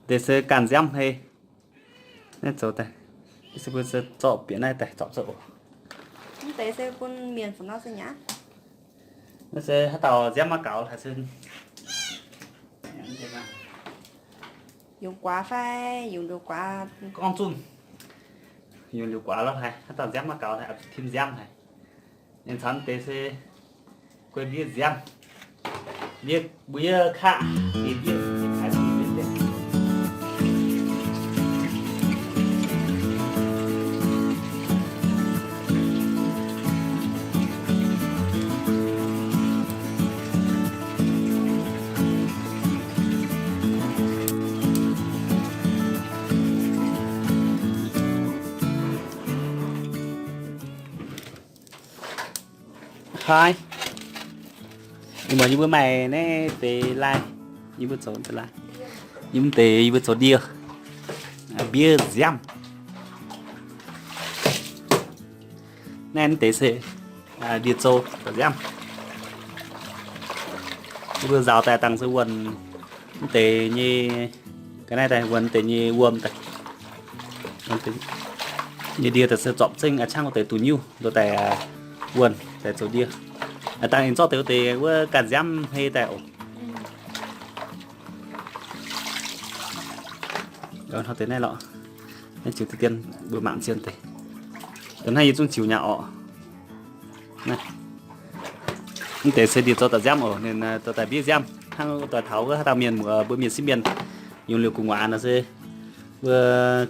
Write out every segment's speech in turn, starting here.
Deix se ganh nziaamv hei. Naaiv zoux daaih, se mbuo se zorqv bieqc naaiv daaih zorpc zoux oc. Mv deix se bun mienh fungc nor se nyei. Naaiv se haaix dauh nziaamv maiv gaux haic se yungz guaax fai yungz liuz guaax gorngv zunv. Yungz liuz guaax lorqc haic, haaix dauh nziaamv maiv gaux haic, tim nziaamv haic. Ninh caux deix se guei mbiev nziaamv. Mbiev mbuo yie kaqv, deix mbiev, deix kaaix deix mbiev deix. Haaiv, ih muonz yie mbuo maaih naaiv deix lai, yie mbuo zoux deix lai. Yie mbuo deix yie mbuo zoux ndie, mbiev nziaamv. Naaiv deix se ndie-zou nziaamv. Yie mbuo nzaaux daaih dangh se wuonh mv deix nyei, ga'naaiv daaih wuonh mv deix nyei wuom daaih. Nyei ndie daaih se zorpc zengv a'cangv wuov deix duqv nyuv ndoh daaih wuonh daaih zoux ndie. Dangh ninh zorqv deix wuov deix wuov ganh nziaamv hei daaih oc. Hnoi deix naaiv lorqc, naaiv ziux deix dien mbuo mangc zien deix. Da'naaiv yie zungv ziux nyei orqc. Mv deix se ndie-zou daaih nziaamv oc, ninh dorh daaih mbiev nziaamv hnangv doix taux wuov haaix dauh mienh muoz mbuo mienh sieqv mienh yungz liuz gu'nguaaz nor se mbuo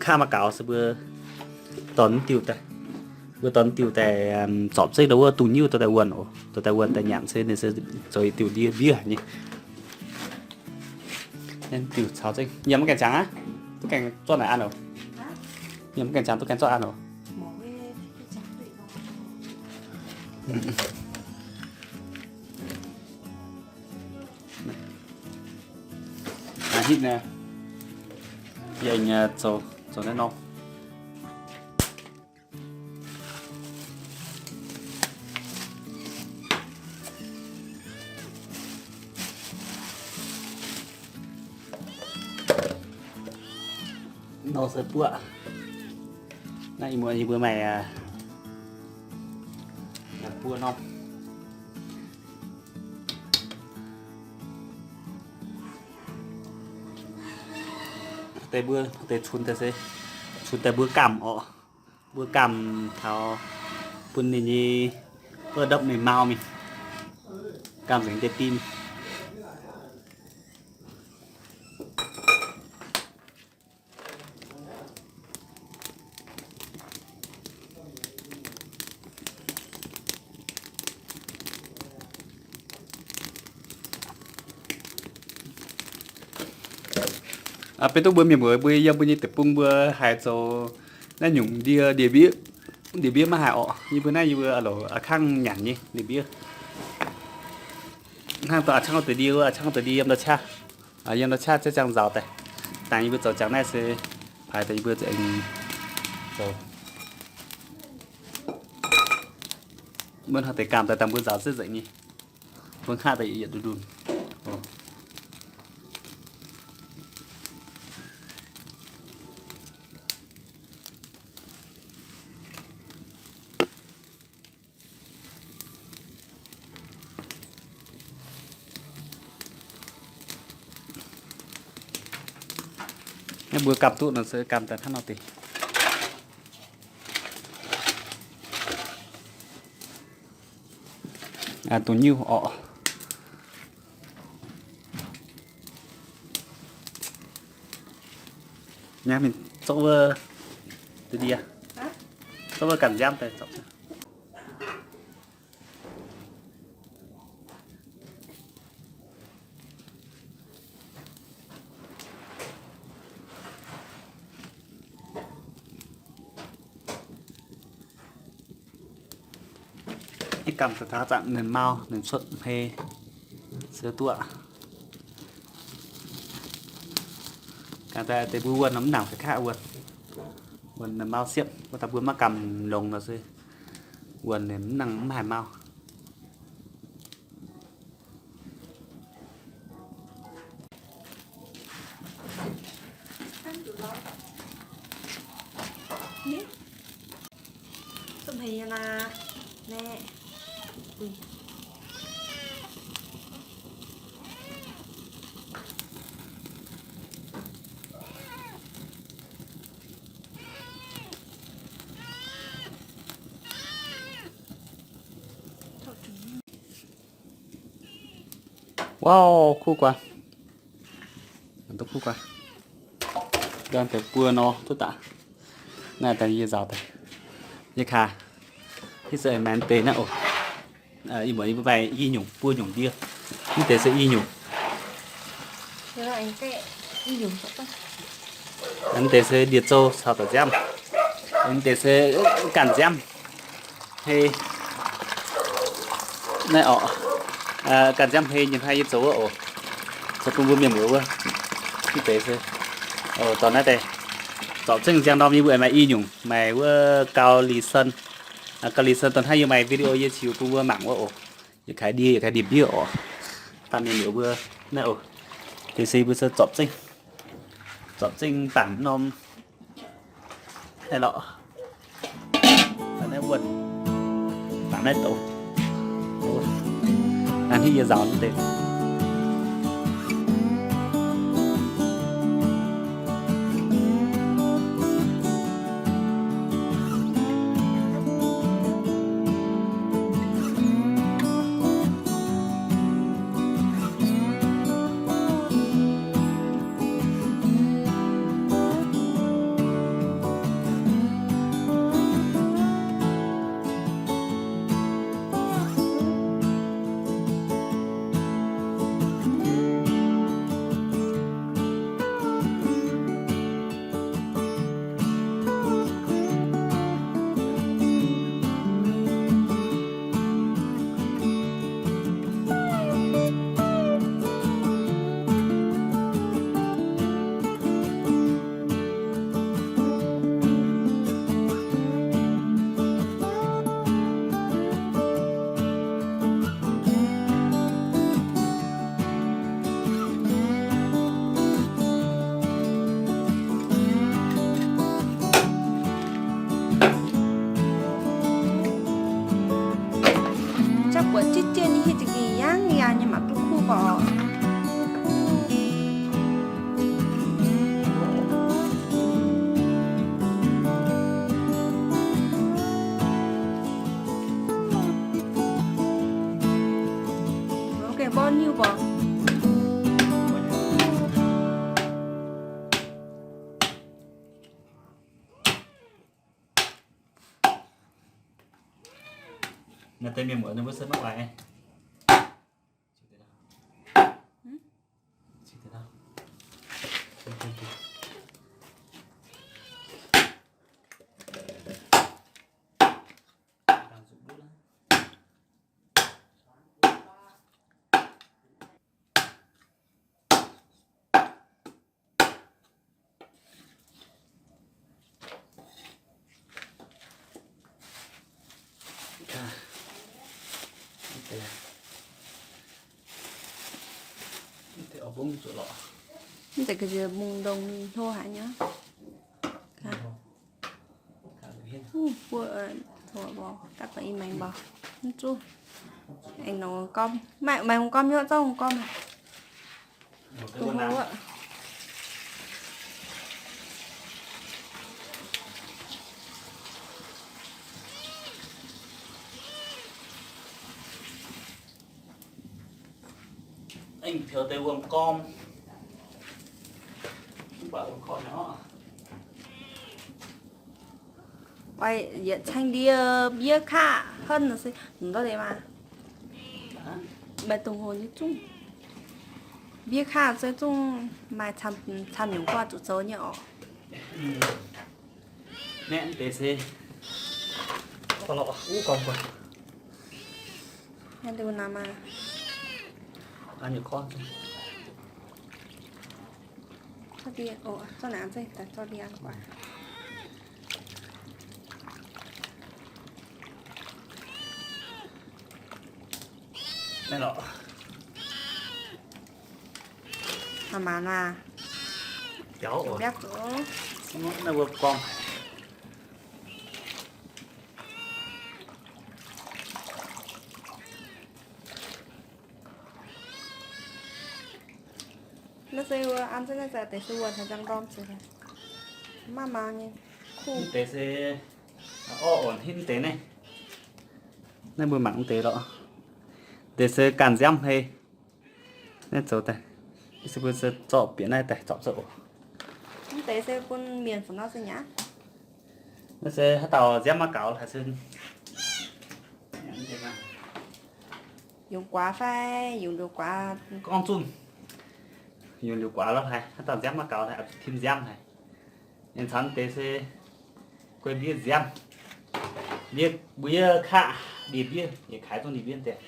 kaav maiv gaux se mbuo dorh mv diuh daaih, mbuo dorh mv diuh daaih zorpc zengv ndau wuov duqv nyuv dorh daaih wuonh oc, dorh daaih wuonh daaih nyanc se ninh se zoux diuh ndie mbiev haic nyei. Diuh caux zengv nyiemc mv gaengh jangx aqv, duqv gaengh zorqv naaic an oc. Nyiemc mv gaengh jangx duqv gaengh zorqv an oc. Hitv naaiv, yie aengx zoux, zoux naaiv norm. Nor se buoqv. Naaiv ih muonz yie mbuo maaih buo norm. Deix mbuo, deix cunx daaih se, cunx daaih mbuo gamh orqc. Mbuo gamh taux bun ninh nyei, wuov ndopv ninh mau mingh, gamh nzengc deix dinh. Beiv duqv mbuo mienh muoz mbuo yiem mbuo nyei deic-bung mbuo haiz zoux naaiv nyungc ndie, ndie-mbiev, ndie-mbiev maiv haiz orqc. Yie mbuo naaiv yie mbuo a'loc a'kangv nyanc nyei ndie-mbiev. Hnangv dongh a'cangv deix ndie, a'cangv deix ndie yiem ndau qaqv, yiem ndau qaqv ziouc ziangh nzaaux daaih. Dangh yie mbuo zoux jangx naaiv se paaix daaih yie mbuo zoux. Mbuo hnangv deix gamh daaih dangh mbuo nzaaux zengc nyei. Mbuo hnangv deix yietc ndunh ndunh. Naaiv mbuo gamh duqv nor se gamh daaih hnangv nor deix. Dongh nyuv orqc. Naaiv mingh zorqv wuov deix ndie, zorqv wuov ganh nziaamv daaih zorpc. Ih gamh daaih taux zanc ninh mau, ninh cuotv hmei se duqv. Ganh daaih deix mbuo wuonh nor mv nangc se kaqv wuonh. Wuonh ninh mau siepv, wuov daaih mbuo maiv gamh longx nor se wuonh ninh mv nangc mv haih mau. Nyei naa, naeqv. Wow, kuv guaax. Duqv kuv guaax. Dangh deix buo nor duqv daaih. Naaiv daaih yie nzaaux daaih. Yie kaax. Hitv se maengx deix naaiv oc. Ih muonz yie mbuo maaih i nyungc buo nyungc ndie. Mv deix se i nyungc. Mv deix se ndie-zou caux da'nziaamv. Mv deix se ganh nziaamv hei. Naaiv orqc, ganh nziaamv hei nyei hnangv yie zoux wuov oc. Zoux bun mbuo mienh muoz wuov. Mv deix se, dorh naaiv daaih. Zorpc zengv nziang ndorm yie mbuo maaih i nyungc, maaih wuov gau li sen. Gau li sen dongh hnangv yie maaih video yie ziux bun mbuo mangc wuov oc. Yietc kaaix ndie, yietc kaaix ndie-mbiev oc. Baamh mienh muoz mbuo naaiv oc. Deix se mbuo se zorpc zengv, zorpc zengv bangc norm naaiv lorqc. Naaiv wuonh, bangc naaiv douz. Naaiv hitv yie nzaaux deix. Jaav buatc jienv jienv nyei, hitv zingh gingh yangh yangh nyei, mangc duqv kuv gorx. Naaiv deix mienh muoz ninh mbuo se maiv oix. Mv deix ga'ndiev mungh ndongh hlo haic nyei. Buo, gapv deix i maengx mbuo, mv zuqv. Aengx nongx gormv, maaih maengx gormv nyei, zorqv gormv. Aengx piaux deix wuom gormv. Mv baac wuom gormv nyei oc. Oix yietc caeng ndie mbiev kaqv henv nor se hmz ndortv deix maah. Maaih dongh hoc nyei zungv. Mbiev kaqv se zungv maaih camv nyungc guaav zuqc zoux nyei oc. Naeqv deix se, naaiv deix wuov naaiv maah. Zorqv ndie, zorqv ndie guaax. Naaiv lorqc. Haaix maanc aac? Biaux oc. Naaiv mbuo gorngv. Se wuov an zunv naaiv zaah deix se wuov taux nzang ndorm se maiv maa nyei. Mv deix se orv orn hinv deix naaiv. Naaiv mbuo mangc mv deix lorqc. Deix se ganh nziaamv hei. Naaiv zoux daaih, se mbuo se zorqv bieqc naaiv daaih zorpc zoux. Mv deix se bun mienh fungc nor se nyaav. Naaiv se haaix dauh nziaamv maiv gaux haic se yungz guaax fai yungz liuz guaax gorngv zunh. Yungz liuz guaax lorz haic, haaix dauh nziaamv maiv gaux haic, tim nziaamv haic. Mienh caux deix se guei mbiev nziaamv. Mbiev mbuo yie kaqv ndie mbiev, yietc kaaix zungv ndie mbiev deix.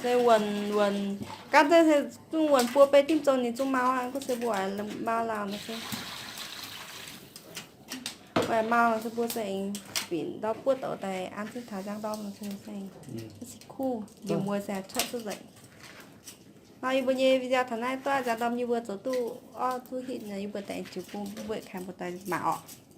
Se wuonc, wuonc, gaanv zeiv se zungv wuonc buo bei dimv zoux ninh zungv mau aqv. Gunv se mbuo oix mau lauh nor se, oix mau se mbuo se aengx binc ndau buov douc daaih an zunv taux nziaamv ndorm nor se, se aengx kuv, yie mbuo se cuotv zuqc nzengc. Nor yie mbuo nyei video taux naaiv duqv nziaamv ndorm yie mbuo zoux duqv orv duqv hitv nor, yie mbuo daaih jiu bung mbuo kaengx mbuo daaih mangc orqc.